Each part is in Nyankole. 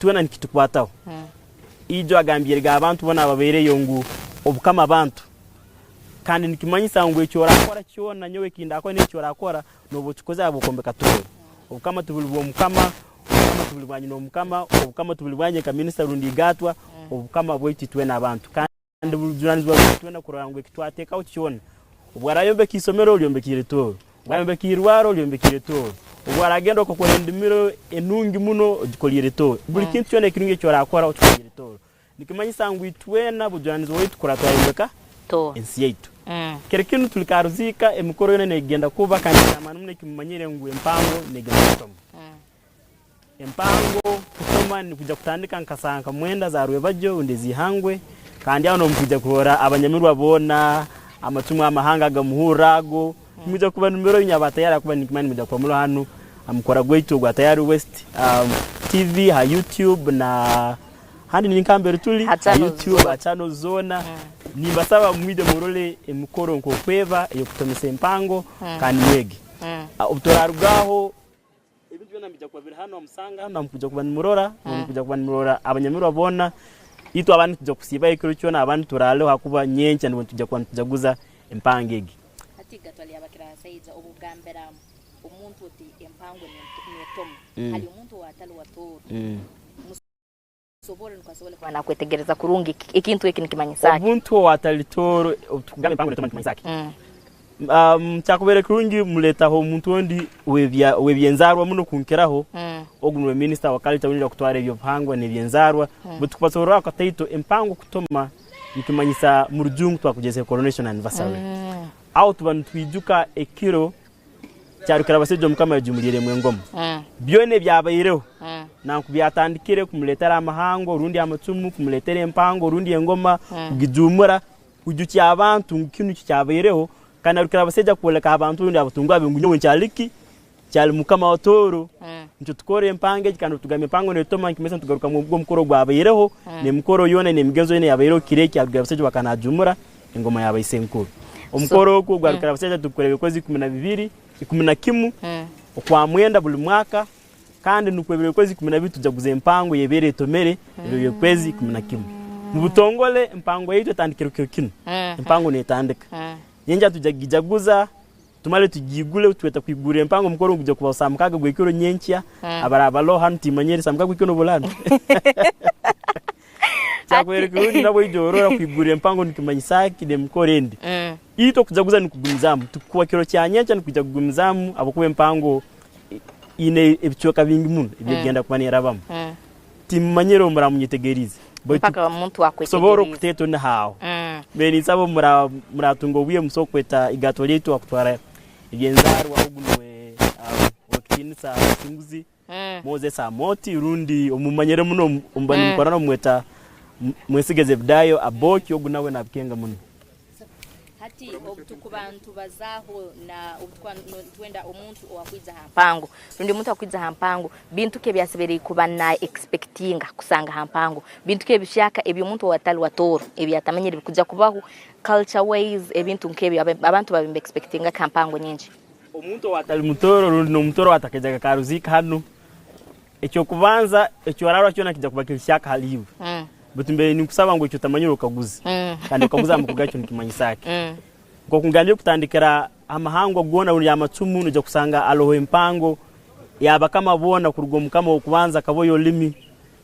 Twena nikitukwataho. Ijo agambiire ga abantu bona ababaireyo ngu obukama bantu. Kandi nikimanyisa ngu eki orakora kyona nyowe eki ndakora n'eki orakora noba okikozire ahabw'okwombeka Tooro. Obukama tiburi bw'omukama, obukama tiburi bwa nyina omukama, obukama tiburi bwangye nka minisita rundi igatwa, obukama bwaitu itwena abantu. Kandi bujunanizibwa bwaitu twena kurora ngu eki twateekaho kyona, obu arayombeka isomero oryombekiire Tooro, obu arayombeka irwaro oryombekiire Tooro, obu aragenda okakora endimiro enungi muno ogikoriire Tooro, buri kintu kyona ekirungi eki orakora okikoriire Tooro. Nikimanyisa ngu itwena bujunanizibwa bwaitu kurora twayombeka ensi yaitu. Kiro kinu turi Karuziika, emikoro yoona negenda kuba kandi eky'amaani muno eki mumanyire ngu empango negenda kutoma. Empango kutoma nikwija kutandika nka saaha nka mwenda za rwebagyo rundi ez'eihangwe kandi aho nimwija kurora abanyamirwa boona, amacumu amahanga agamuhurra ago, nimwija kuba nimurora inywe aba tayari ahakuba ninkimanya nimwija kuba muri hanu aha mukura gwaitu ogwa Tayari West TV, aha YouTube na handi ninka mbere turi Ha aha channels YouTube, zoona. aha channels zoona. Nimbasaba mwije murole emikoro nk'oku eba ey'okutomesa empango kandi mwege. Obu turaruga aho Ebintu byona nibiija kuba biri hanu amusanga hanu namukwija kuba nimurora, nimukwija kuba nimurora abanyamirwa boona. Itwe abandi nitwija kusiibayo ekiro kyona abandi turaaleho ahakuba nyenkya nibwo nitwija kuba nitujaguza empango egi. Hati igatwa lya Bakirabasaija obugambira omuntu oti empango netoma hali omuntu owatali wa Tooro musoborre nukwo asobole kuba nakwetegereza kurungi ekintu eki nikimanyisa ki. Omuntu owatali Tooro obutukugamba empango netoma nikimanyisa ki? Kyakubaire kirungi muleetaho omuntu ondi ow'eby'enzaarwa muno kunkiraho, ogu niwe minisita wa culture oija kutwara eby'obuhangwa n'eby'enzaarwa. Baitu kubasoborraho akataito, empango kutoma nikimanyisa mu rujungu twakugyeza coronation anniversary. Aho tuba nitwijuka ekiro kya Rukirabasaija Omukama yajuumuriiremu engoma. Byona ebyabaireho nanku byatandikire kumuleetera amahango rundi amacumu, kumuleetera empango rundi engoma kugijuumura. Kwijukya abantu ngu kinu nikyo kyabaireho, kandi na Rukirabasaija kwoleka abantu rundi abatungwa be ngu nyowe nkyali ki? Nkyali mukama wa Tooro. Nikyo tukora empango egi kandi obu tugamba empango netoma nikimanyisa nitugarukamu ogu omukoro ogwabaireho n'emikoro yoona n'emigenzo yoona eyabaireho kiro eki Rukirabasaija obu akaba najumura engoma ya baisenkuru. Omukoro ogu ogwa Rukirabasaija tugukora ebiro 12, 11 Okwamwenda buli mwaka. Kandi nukwo ebiro by'okwezi 12 tujaguza empango ey'ebaire etomere ebiro by'okwezi 11. Mu butongole empango yaitu etandikire kiro kinu. Empango netandika. Nyenkya tuja kugijaguza tumale tugiigule tweta kwigurra empango omukoro niguja kubaho saa mukaaga gw'ekiro nyenkya. Abaraba baloho hanu timanyire saa mukaaga gw'ekiro noba ori hanu? Kyakubaire kirungi nabwo oija orora kwigurra empango nikimanyisa ki n'emikoro endi. Itwe okujaguza nikugumizaamu tikukuba kiro kya nyenkya nikwija kugumizaamu ahabw'okuba empango eine ebicweka bingi muno eby'ekugenda kuba neerabamu. Timmanyire obu muraamunyetegeriize, baitu Mpaka omuntu kusoborra akwetegeriize. okuteeta oni haaho. Mbere ninsaba obu muraatunga obwire musobole kweta eigaatwa ryaitu akutwara eby'enzaarwa ogu nuwe Owekitiinisa Musinguzi Moses Amooti rundi omumanyire muno omu ba nimukorana mumweta Mwesige Zebudayo Aboki ogu nawe nabikenga muno. Hati obu tukuba nitubazaaho na obu tukuba nitwenda omuntu owakwija ha mpango rundi omuntu akwija ha mpango, bintu ki ebi asemereire kuba na expectinga kusanga ha mpango? Bintu ki ebihyaka ebi omuntu owatali wa Tooro ebi atamanyire ebikuja kubaho culture wise ebintu nk'ebyo abantu babe niba expectinga ki ha mpango nyingi? Omuntu owatali Mutooro rundi n'Omutooro owatakaija Karuziika hanu, eky'okubanza eki oraarora kyona nikiija kuba kiri kihyaka hali iwe. Baitu mbaire ninkusaba ngu eki otamanyire okaguze. Kandi okaguze amakuru gakyo nikimanyisa ki. Nk'oku ngambire kutandikira ha mahangwa goona rundi amacumu noija kusanga haroho empango y'abakama boona kuruga omukama ow'okubanza Kaboyo Olimi,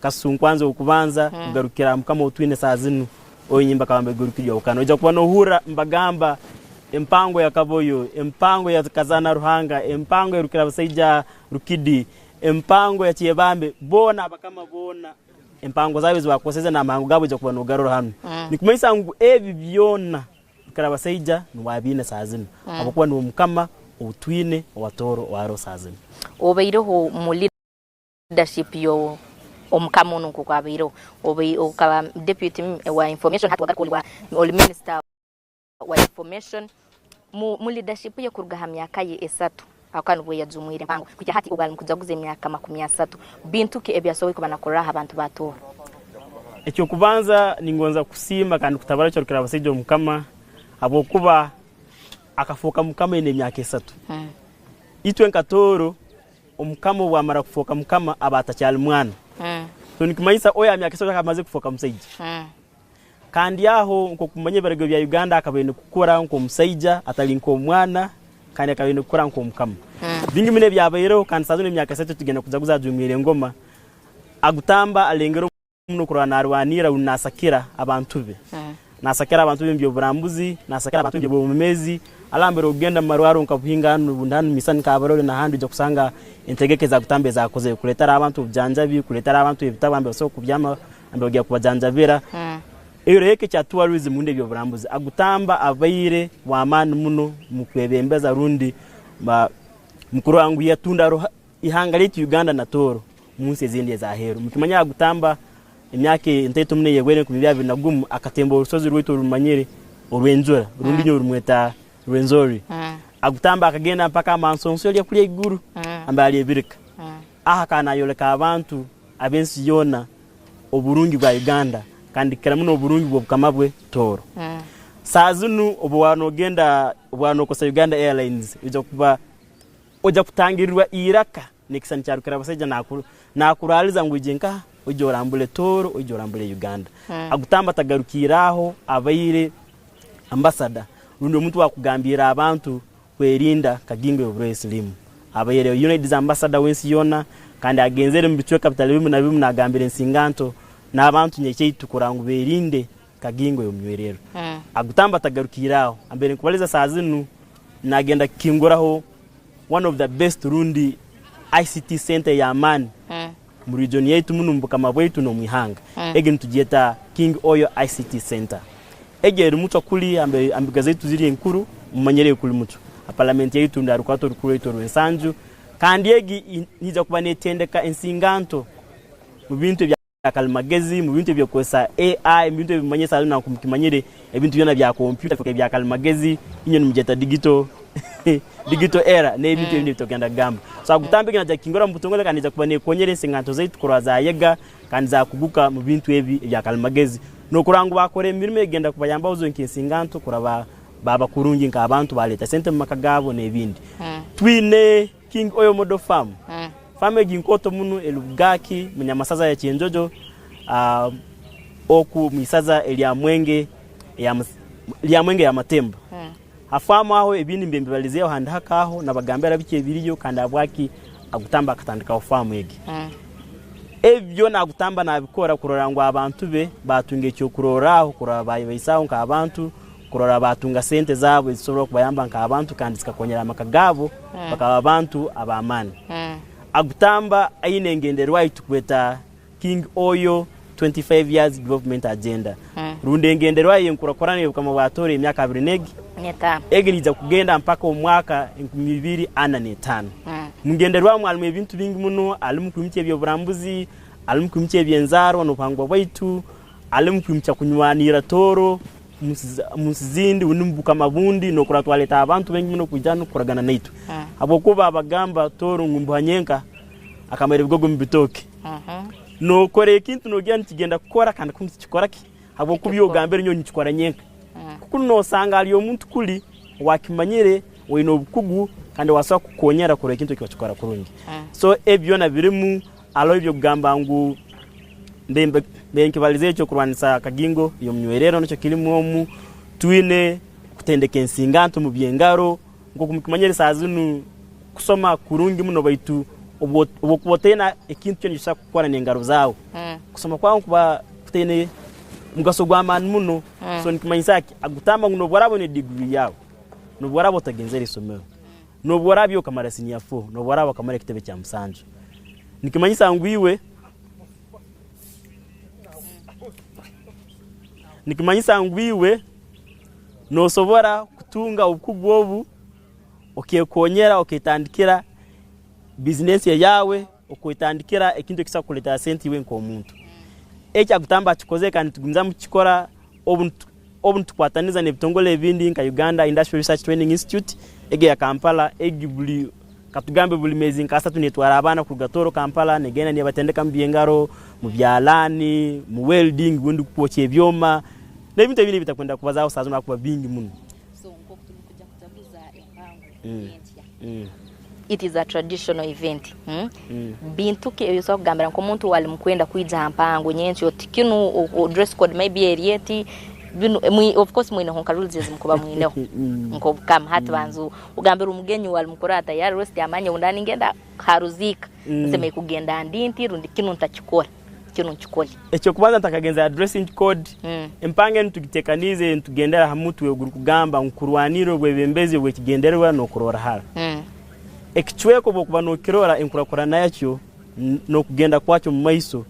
Kasunkwanzi ow'okubanza kugarukira ha mukama ou twine saaha zinu Ow'enyimba Kabamba Iguru Kiryahukana. Noija kuba nohurra nibagamba empango ya Kaboyo, empango ya Kazaana Ruhanga, empango ya Rukirabasaija Rukidi, empango ya Kyebambe, boona abakama boona empango zaabo ezi baakozeseze n'amahango gaabo oija kuba nogarora hanu. Nikimanyisa ngu ebi byona Rukirabasaija nuwe abiine saaha zinu ahabw'okuba nuwe mukama ou twine owa Tooro owaroho saaha zinu. Obaireho mu leadership yo omukama onu nkoku abaireho, okaba deputy wa information hati wagaruka ori minister wa information, mu leadership ye kuruga ha myaka ye esatu ahabw'okuba nibwo yajumwire empango kuhikya hati obu ari mukujaguza emyaka 30, bintu ki ebi asoboire kuba nakorraho abantu ba Tooro? Eky'okubanza ningonza kusiima kandi kutabara Rukirabasaija Omukama habwokuba akafooka mukama aine emyaka esatu. Itwe nka Tooro Omukama obu amara kufooka mukama aba atakyali mwana. So nikimanyisa oyo aha myaka esatu akaba amaze kufoka musaija. Kandi aho nk'okumanya ebiragiro bya Uganda akaba aine kukura nk'omusaija atari nk'omwana kandi akaba aine kukura nk'omukama. Bingi muno ebyabaireho kandi saaha zinu emyaka esatu tugenda kujaguza ajumwire engoma agutamba alengere muno kurora narwanirra rundi nasakira abantu be. Nasakira abantu be omu by'oburambuzi, nasakira abantu be omu by'obwomeezi, alambire okugenda omu marwarro nka Buhinga hanu rundi hanu Misani Kabarole n'ahandi oija kusanga entegeka eza Gutamba ezakozere kuleetera abantu obujanjabi, kuleetera abantu ebitabu nambere basobora kubyama nambere baija kubajanjabira. Eiro eka ekya tourism rundi eby'oburambuzi, Agutamba abaire w'amaani muno mu kwebembeza rundi mu kurora ngu yatunda ihanga ryaitu Uganda na Tooro omu nsi ezindi ez'aheeru. Mukimanyire Agutamba emyaka entaito muno eyehweire 2021 akatemba orusozi rwaitu orumanyire orw'enjura rundi nyowe rumweta Rwenzori. Agutamba akagenda mpaka aha mansonso erya kuri aiguru nambere hariyo ebirika. Aha akaba nayoleka abantu ab'ensi yoona oburungi bwa Uganda kandi kukira muno oburungi bw'obukama bwe Tooro. Saaha zinu obu waaba nogenda obu waaba nokozesa Uganda Airlines oija kuba oija kutangirirwa eiraka n'ekisani kya Rukirabasaija nakuraaliza ngu oije nkaha? Oije orambule Tooro, oije orambule Uganda. Agutamba atagarukiire aho abaire ambasada rundi omuntu owakugambiire abantu kwerinda kagingo y'oburwaire siliimu. Abaire UNAIDS ambasada w'ensi yoona kandi agenzere omu bicweka bitari bimu na bimu nagambira ensinganto n'abantu nyekyaitu kurora ngu berinde kagingo y'omunywererro. Agutamba atagarukiire aho, ambaire nkubaliza saaha zinu nagenda kukinguraho one of the best rundi ICT center ey'amaani omu region yaitu munu omu bukama bwaitu n'omu ihanga. Egi nitugyeta King Oyo ICT Center. Egi eri Mucwa kuri aha mbiga zaitu ziri enkuru mumanyire kuri Mucwa aha palamenti yaitu rundi aha rukwato orukuru rwaitu orw'Ensanju. Kandi egi neija kuba netendeka ensinganto mu bintu ebya karimagezi, mu bintu eby'okukozesa AI, mu bintu ebi mumanyire saaha zinu mukimanyire ebintu byona bya kompyuta bifooka ebya karimagezi, inywe nimugyeta digital digital era n'ebintu ebindi ebi turikwenda kugamba. So agutambi egi naija kukingura omu butongore kandi neija kuba nekonyera ensinganto zaitu kurora zayega kandi zakuguka mu bintu ebi ebya karimagezi n'okurora ngu baakora emirimo egenda kubayambaho zo nk'ensinganto kurora baaba kurungi nk'abantu baaleeta sente mu maka gaabo n'ebindi. Twine King Oyo Model Farm. Faamu egi nkooto muno eri Bugaki Munyamasaza ya Kyenjojo oku omu isaza erya Mwenge erya Mwenge ya Matemba. Ha faamu aho ebindi mbiire mbibalizeeho handi hake aho nabagambira biki ebiriyo kandi ahabwaki Agutamba akatandikaho faamu egi. Ebi byona Agutamba nabikora kurora ngu abantu be baatunga ekyokurorraho kurora bayebaisaaho nk'abantu, kurora baatunga sente zaabo ezisobora kubayamba nk'abantu kandi zikakonyera amaka gaabo bakaba bantu ab'amaani. Agutamba aine engendererwa ei tukweta King Oyo 25 Years Development Agenda rundi engendererwa y'enkurakurana y'Obukama bwa Tooro ey'emyaka abiri n'egi egi neija kugenda mpaka omu mwaka 2045. Omu ngendererwa omu harimu ebintu bingi muno, harimu kwimukya eby'oburambuzi, harimu kwimukya eby'enzaarwa n'obuhangwa bwaitu, harimu kwimukya kunywanirra Tooro omu nsi zindi rundi omu bukama bundi n'okurora twaleeta abantu baingi muno kwija hanu kukoragana naitwe habwokuba bagamba Tooro ngu mbuha nyenka akamara ebigogo omu bitooke. Nookora ekintu noogira nikigenda kukora kandi kunu tikikora ki habwokuba iwe ogambire nyowe ninkikora nyenka. Kunu noosanga hariyo omuntu kuri owaakimanyire, oine obukugu kandi owaasobora kukukonyera kurora ekintu eki wakikora kurungi. So ebi byona birimu, hariho eby'okugamba ngu nkibalize eky'okurwanisa akagingo y'omunywererro nikyo kirimu omu, twine kutendeka ensinganto omu by'engaro. Nk'oku mukimanyire saaha zinu kusoma kurungi muno baitu obu okuba otaine ekintu kyona eki osobola kukora n'engaro zaawe, kusoma kwawe nikuba kutaine mugaso gw'amaani muno. So nikimanyisa ki? Agutamba ngu n'obu oraaba oine diguri yaawe, n'obu oraaba otagenzere isomero, n'obu oraaba okamara siniya fo, n'obu oraaba okamara ekitebe kya musanju, nikimanyisa ngu iwe nikimanyisa ngu iwe Nosobora kutunga obukugu obu okekonyera oketandikira bizinesi eyawe, okwetandikira ekintu ekisobora kukuleetera sente iwe nk'omuntu. Eki Agutamba akikozere kandi nitugumizamu kukikora obu nitukwataniza n'ebitongole ebindi nka Uganda Industrial Research Training Institute egi eya Kampala egi buri katugambe buri meezi nk'asatu netwara abaana kuruga Tooro Kampala negenda nebatendeka mu by'engaro, mu byalaani, mu welding obundi kwokya ebyoma. N'ebintu ebindi ebitakwenda kubazaaho saaha zinu ahakuba bingi muno. So nk'oku turi kuja kujaguza empango y'entya. It is a traditional event. Bintu ki ebi osobola kugambira nk'omuntu owali mukwenda kwija ha mpango nyenkya oti kinu dress code maybe eri eti binu of course mwineho nka rules ezi mukuba mwineho nk'obukama. Hati banza ogambire omugenyi owali mukurora tayari rest amanye ngu ndaba ningenda ha ruziika nsemeriire kugenda ndi nti rundi kinu ntakikora. Kinu nkikole. Eky'okubanza ntakagenze ha dressing code, empango enu tugitekaniize nitugendera ha mutwe ogurukugamba ngu kurwanirra obwebembezi obw'ekigendererwa n'okurora hara. Ekicweka obu okuba nokirora enkurakurana yakyo n'okugenda kwakyo omu maiso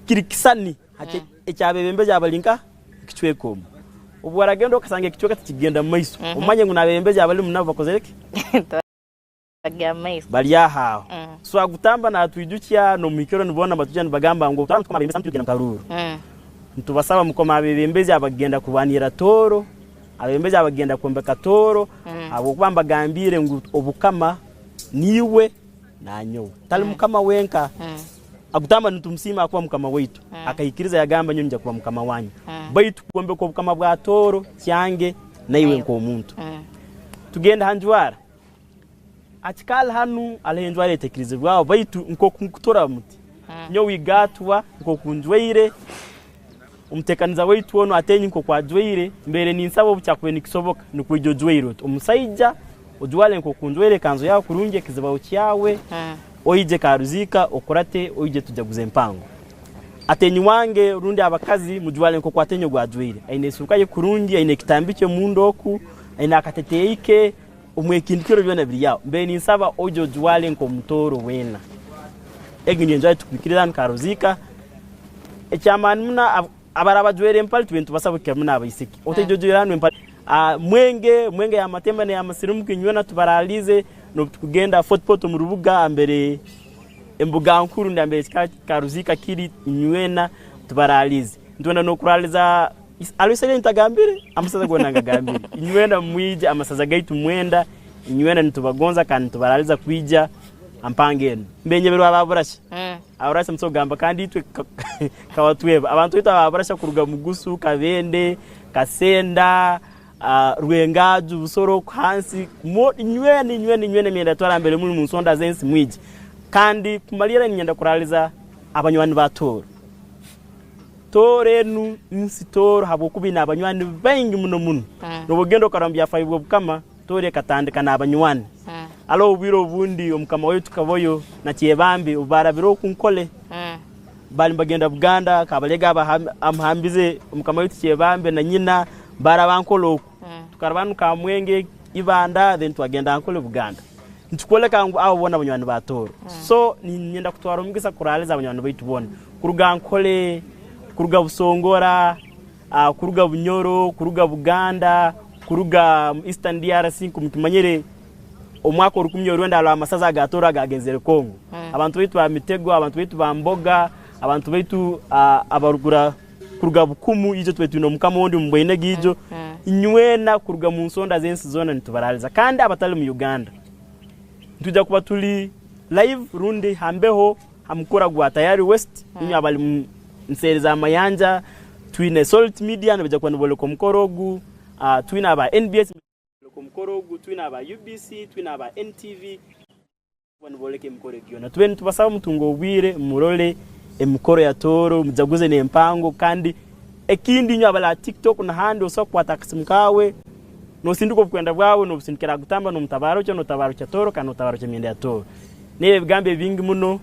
kiri kisani eky'abebembezi abali nka ekicweka omu. Obu oragenda okasanga ekicweka tikigenda mu maiso, omanye ngu n'abebembezi abalimu nabo bakozere ki? Bari aho aho. Swagutamba natwijukya n'omuhikiro nibona nibatwija nibagamba ngu tugenda mukaruuru. Nitubasaba mukome abebembezi abagenda kurwanirra Tooro, abebembezi abagenda kwombeka Tooro ahabw'okuba mbagambiire ngu obukama niiwe nanyowe. Tali mukama wenka. Agutamba nitumusiima ahakuba mukama waitu. Akaikiriza yagamba nyowe nyija kuba mukama wanyu. Baitu kwombeka obukama bwa Tooro kyange naiwe nk'omuntu. Tugende ha njwara. Akikaali hanu hariho enjwara etekirizibwaho baitu nk'oku nkutora muti nyowe igatwa nk'oku njwaire, omuteekaniza waitu onu Atenyi nk'oku ajwaire, mbaire ninsaba obu kyakubaire nikisoboka nikwo oije ojwaire oti. Omusaija ojwale nk'oku njwaire ekanzu yaawe kurungi, ekizibaho kyawe, oije Karuziika okurate oije tujaguze empango. Atenyi wange rundi abakazi mujwale nk'oku Atenyi ogu ajwaire. Aine esuuka ye kurungi, aine ekitambi kye omunda oku, aine akateteeyi ke. Omwekindikiro byona biri aho. Mbaire ninsaba oije ojwale nk'omutooro weena. Egi niyo enjwara etukwikiriza hanu Karuziika. Eky'amaani muno abaraaba bajwaire empare tube nitubasaba kukira muno abaisiki. Otaija ojwaire hanu empare. Mwenge, mwenge ya matemba n'eya masirimuka inywena tubaraaliize n'obu tukugenda Fort Portal omu rubuga ambere embuga nkuru nambere Karuziika kiri inywena tubaraaliize. Nitwenda n'okuraaliza Aluseria ntagambire, amasaza goona ngagambire. Inywena mwije, amasaza gaitu mwenda, inywena nitubagonza kandi nitubaraliza kwija ha mpango enu. Mbenyeberwa aba Burasha. Abarasha musobora kugamba kandi itwe kawatweba. Abantu baitu aba Burasha kuruga Mugusu, Kabende, Kasenda, Rwengaju, Busoro oku hansi, inywena inywena inywena emyenda twara mbere muli mu nsonda z'ensi mwije. Kandi kumalirra niinyenda kuraliza abanywani ba Tooro. Tooro enu nsi Tooro habwokuba eine abanywani baingi muno muno. N'obu ogenda okarora omu byafaayo by'Obukama, Tooro ekatandika n'abanywani. Haroho obwire obundi Omukama waitu Kaboyo na Kyebambe obu baarabire oku Nkole, baali nibagenda Buganda, Kabalega amuhambize Omukama waitu Kyebambe na nyina, baaraba Nkole oku. Tukaraba hanu Kamwenge, Ibanda, then twagenda Nkole Buganda. Nikikwoleka ngu abo boona banywani ba Tooro. So niinyenda kutwara omugisa kuraaliza abanywani baitu boona kuruga Nkole, kuruga Busongora, kuruga Bunyoro, kuruga Buganda, kuruga Eastern DRC nk'oku mukimanyire omwaka orukumi orwenda hariho amasaza aga Tooro agaagenzere Congo. Abantu baitu ba Mitego, abantu baitu ba Mboga, abantu baitu abarugura kuruga Bukumu ijo tube twine omukama ondi mubweinege ijo, inywena kuruga mu nsonda z'ensi zoona nitubaraaliza kandi abatali mu Uganda. Nitwija kuba turi live rundi ha mbeho ha mukura gwa Tayari West, inywe abali mu nseeri za mayanja, twine Salt Media nibaija kuba nibooleka omukoro ogu, twine aba NBS nibooleka omukoro ogu, twine aba UBC, twine aba NTV. Kuba nibooleka emikoro egi yoona. Tube nitubasaba mutunge obwire murole emikoro ya Tooro, mujaguze n'empango kandi ekindi inywe abali aha TikTok n'ahandi osobola kukwata akasimu kaawe n'osindika obukwenda bwawe n'obusindikira aha Gutamba n'omutabaarukya n'otabaarukya Tooro kandi n'otabaarukya emyenda ya Tooro. N'ebyo ebigambo ebingi muno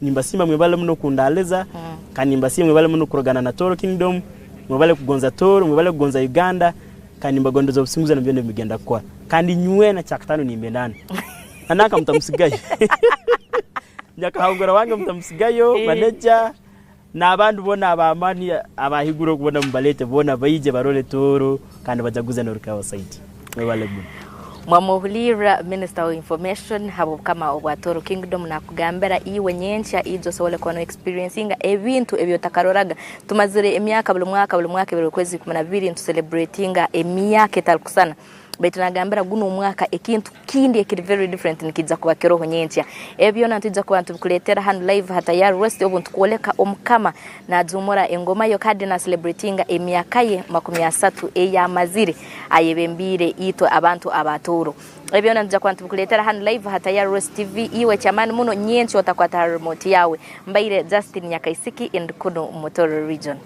nimbasiima mwebale muno kundaaliza kandi nimbasiima mwebale muno kurogana na Tooro Kingdom, mwebale kugonza Tooro, mwebale kugonza Uganda kandi nimbagondeza obusinguzi omu byona ebi mugenda kukora. Kandi inywena kyakataano nimbenda nti. Nanka mutamusigayo. Nyakahangura wange mutamusigayo, manager n'abandi boona ab'amaani abahiguru oku boona mubaleete boona baije barole Tooro kandi bajaguze n'Orukaba Site. Mwebale muno. Mwamuhulirra Minister wa Information habw'obukama obwa Tooro Kingdom nakugambira iwe nyenkya ija osobole kuba no experiencinga ebintu ebi otakaroraga. Tumazire emyaka buli mwaka buli mwaka ebiro okwezi 12 nitu celebratinga emyaka etarikusana. Baitu nagambira gunu omwaka ekintu kindi ekiri very different nikiija kuba kiroho nyenkya. Ebi byona nitwija kuba nitubikuleetera hanu live ha Tayari West obu nitukwoleka Omukama najuumura engoma ye kandi na celebratinga emyaka ye 30 ei amazire ayebembiire itwe abantu aba Tooro. Ebi byona nitwija kuba nitubikuleetera hanu live ha Tayari West TV. Iwe kyamaani muno nyenkya otakwata ha remote yaawe. Mbaire Justine Nyakaisiki ndi kunu Mutooro Region.